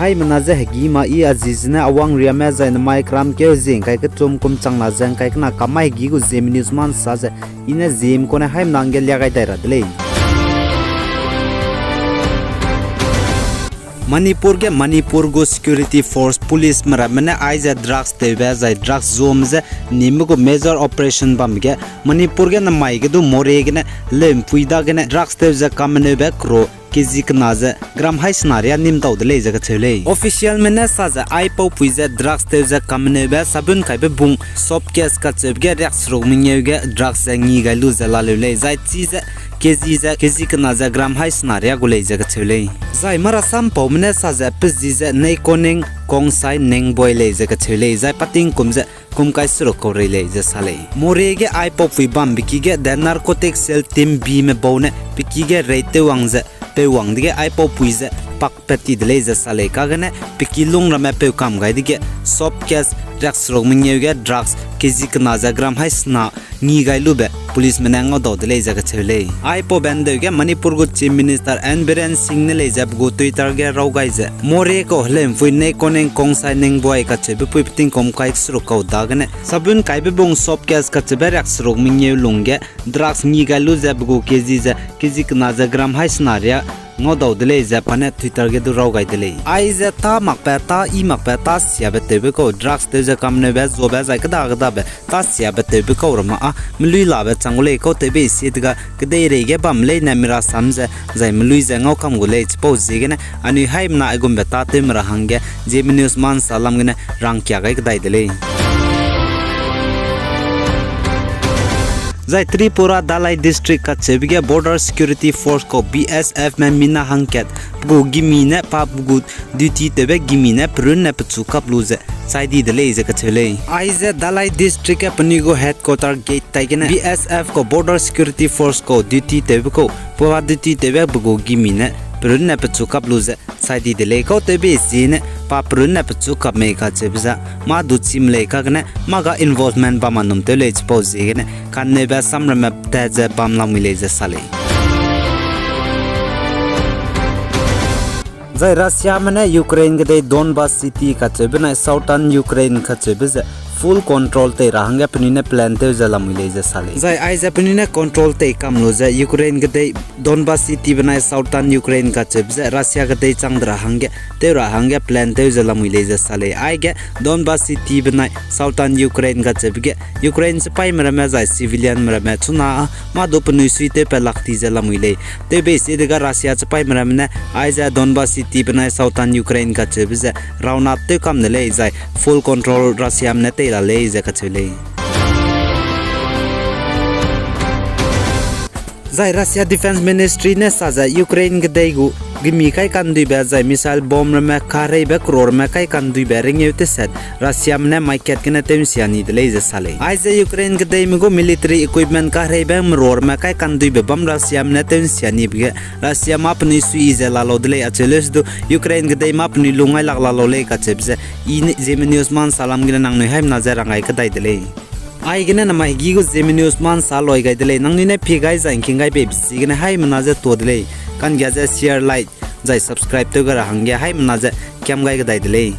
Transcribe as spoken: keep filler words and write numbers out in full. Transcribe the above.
Haimena ze hegî ma i a zi zene awang riame zai nemai keram keu zing kai kechum kum chang na ze ngkai kena kamai hegî gu Zeme News ma nsa ze i ne Zeme kone haimena hangge lia gai dai ra de lei. Manipur ge Manipur gu security force policeme ramme ne aize drugs tewbe zai drugs zuame ze nîmbe gu major operation bambe ge Manipur ge namai ge du Moreh gene heleumpui dagene drugs tew ze kameneube kro kezi kena ze gram hai sena riâ nîm dau de lei ze kacheu lei. Officialme ne sa ze aipaupui ze drugs tew ze kameneube sabun kaibe bung soap case kacheube ge riakseruk mengeu ge drugs ze ngi gai lu ze laleu lei, zai chize kezi ze kezi kena ze gram hai sena riâ gu lei ze kacheu lei. Zai marasam paume ne sa ze pe zi ze Neikoneng Kongsai Nengboi lei ze kacheu lei, zai pa tingkum ze kum kai seruk kau rei lei ze sa lei. Moreh ge aipaupui bambe ki ge the Narcotic Cell Team Bme bau ne pe ki ge raid tew wang ze peu wang dege aipaupui ze pakpat ti de lei ze sa lei, kagene pe ki lung ramme peu kam gai dege soap case riakseruk mengeu ge drugs kezi kena ze gram hai sena ngi gai lube policeme ne ngau dau de lei ze kacheu lei. Aipau bendeu ge Manipur gu Chief Minister N Biren Singh ne lei ze pe gu Twitter ge raw gai ze Moreh kau heleumpui Neikoneng Kongsai Nengboi kacheube pui pe tingkum kai seruk kau dagene sabun kaibe bung soap case kacheube riakseruk mengeu lung ge drugs ngi gai lu ze pe gu kezi ze kezi kena ze gram hai sena riâ ngau dau de lei ze pa ne Twitter ge du raw gai de lei. Aize tâ makbe tâ i makbe tâ siabe tewbe kau drugs tew ze kameneube zuabe zai kêda kêdabe tâ siabe tewbe kau ramme â melui labe chang gu lei kau tewbe sie dega kedeirei ge bam leine mirasam ze zai melui ze ngau kam gu lei chipau ziegene anui haimena aigumbe tâtewme ra hangge Zeme News ma nsa lam gene rangkia gai kedai de lei. Zai Tripura Dhalai District kacheube ge Border Security Force kau B S Fme mina hangkat pe gu gimi ne pa pe gu duty tewbe gimi ne perunne pechu kap lu ze chai di de lei ze kacheu lei. Aize Dhalai District ge penui gu headquarter gate taigene B S F kau Border Security Force kau duty tewbe kau pa duty tewbe pe gu gimi ne perunne pechu kap lu ze chai di de lei kau tewbe ziegene pa perunne pechu kap mei kacheube ze mâ du chîme lei kagene mâ ga involvement bam ma num tew lei chipau ziegene kanneube samramme tat ze bam lamui lei ze sa lei. Zai Russiame ne Ukraine kedei Donbas City kacheube benai Southern Ukraine kacheube ze full control tei ra hangge penui ne plan tew ze lamui lei ze sa lei. Zai aize penui ne control tei kam lu ze Ukraine kedei Donbas City benai Southern Ukraine kacheube ze Russia kedei chang de ra hangge tew ra hangge plan tew ze lamui lei ze sa lei. Aige Donbas City benai Southern Ukraine kacheube ge Ukraine chipaîme ramme zai civilianme ramme chuna mâ du penui suitew pe lak ti ze lamui lei. Tewbe sie dega Russia chipaîme ramme ne aize Donbas City benai Southern Ukraine kacheube ze round up tew kam de lei zai full control Russiame ne tei la lei ze kacheu lei. Zai Russia Defence Ministry ne sa ze Ukraine kedei gu gimi kai kanduibe zai missile bomb ramme kareibe croreme kai kanduibe ringeu teset Russiame ne mai kat gene tew nsia ni de lei ze sa lei. Aize Ukraine kedeime gu military equipment kareibe meroreme kai kanduibe bam Russiame ne tew nsia nibe ge Russia mâ penui sui ze la lau de lei acheu leu sedu Ukraine kedei mâ penui lungai lak la lau lei kacheube ze i Zeme News ma nsa lam gene nangnui haimena ze rang gai kedai de lei. Aigene namai hegî gu Zeme News ma nsa loi gai de lei, nangnui ne pie gai zai ngking gai beibe ziegene haimena ze tuâ de lei. Kanggia ze share, like zai subscribe tew gai ra hangge haimena ze kiam gai kedai de lei.